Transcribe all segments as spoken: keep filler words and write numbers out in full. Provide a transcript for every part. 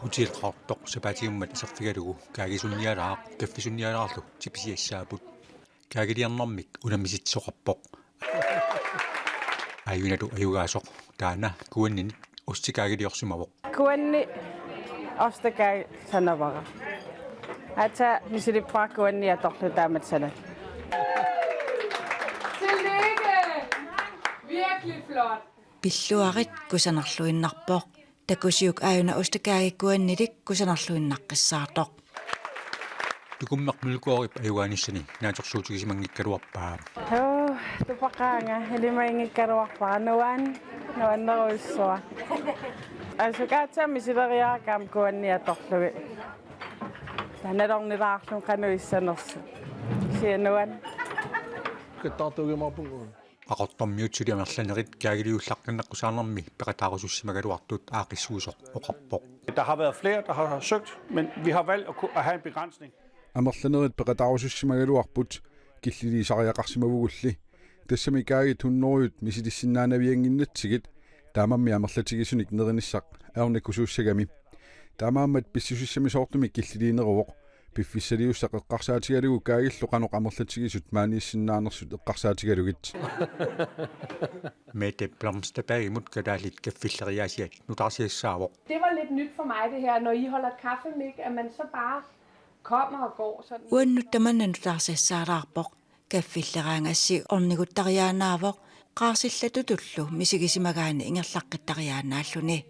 Hotel Qaqortoq sapaatiummat aserfigalugu kaagisunnialaaq kaffisunnialaarlu tipisiassaapput. Kaagiliornermik unammisitsisoqarpoq. Aajunaalu ajugaasoq taanna kuanninit ostekaagiliorsimavoq. Kuanni ostekaagi sanavara. Aatsaat misilippara kuanni atorlugu taamatut sanallugu. Tillykke! Virkelig flot. Pilluarit kusanarluinnarpoq. Takusiuk aajuna ostekaagi kuannilik kusanarluinnaqqissaartoq. Tukummeq Mølgaardip ajugaanissani naatsorsuutigisimanngikkaluarpaa. Hoo, tupaqaanga, ilimaginngikkaluarpara, nuan, nuannerujussuaq. Asukaatsami sileriaakam kuanni atorlugit. Taanna nalornilaarlugu qanoq issanersoq. Kisianni nuan. Qaqortormiut suli amerlanerit kaagiliullaqqinneqqusaarnermi peqataarusussimagaluartut aaqqissuisoq oqarpoq. Der har været flere, der har søgt, men vi har valgt at ku-, at have en begrænsning. Amerlanerit peqataarusussimagaluarput killiliisariaqarsimavugulli. Tassami kaagit hundredet misilissinnaanaviannginnatsigit taamaammat amerlatigisunik nerinissaq ajornakusuussagami. Taamaammat pissusissamisoortumik killiliineruvoq. Piffissaliussaq eqqarsaatigalugu kaagillu qanoq amerlatigisut maaniissinnaanersut eqqarsaatigalugit. Mette Blomsterbergimut kalaallit kaffilleriaasiat nutaarsiassaavoq. Det var lidt nyt for mig, det her, når I holder kaffemik, at man så bare kommer og går sådan. Uannut tamanna nutaarsiassaalaarpoq. Kaffilleraangassi orniguttariaannaavoq qaarsillatutullu misigisimagaanni ingerlaqqittariaannaalluni.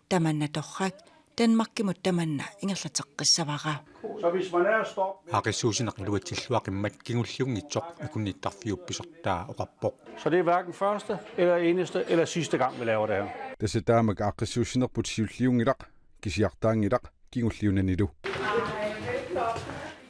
Tamanna torrak, Danmarkimut tamanna ingerlateqqissavara. Så hvis man er stoppet. Aaqqissuussineq iluatsilluaqimmat kingulliunngitsoq akunnittarfiup pisortaa oqarpoq. Så det er hverken første eller eneste eller sidste gang, vi laver det her. Tassa taamak aaqqissuussinerput siulliunngilaq, kisiartaanngilaq kingulliunanilu.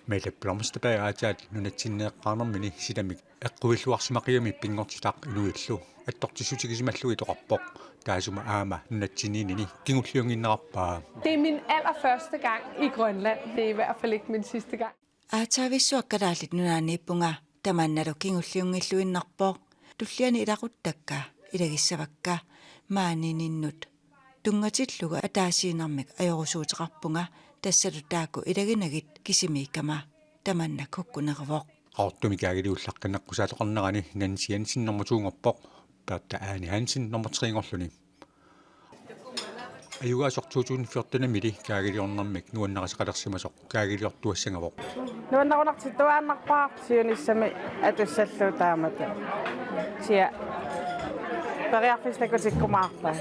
Mette Blomsterberg aatsaat nunatsinneeqqaarnermini silamik eqquilluarsimaqigami pinngortitaq inuillu attortissutigisimallugit oqarpoq. Taassuma aamma nunatsinniinnini kingulliunnginnerarpaa. Det er min allerførste gang i Grønland. Det er i hvert fald ikke min sidste gang. Aatsaavissuaq Kalaallit Nunaanniippunga, tamannalu kingulliunngilluinnarpoq. Tulliani ilaquttakka ilagissavakka maaniinnut tunngatillugu ataasiinnarmik ajorusuuteqarpunga, tassalu taakku ilaginagit kisimiikkama tamanna kukkuneruvoq. Qaqortumi kaagiliullaqqinneqqusaatoqarnerani Nancy Jensen nummer to-nngorpoq, Bertha Ane Hansen nummer tre-nngorluni. Ajugaasoq to tusind fjorten-imili kaagiliornermik nuannarisaqalersimasoq kaagiliortuassagavoq. Nuannarisaqalertuaannarpara siunissami atussallugu taamatut. Kisianni periarfissat takutikkumaarpaat.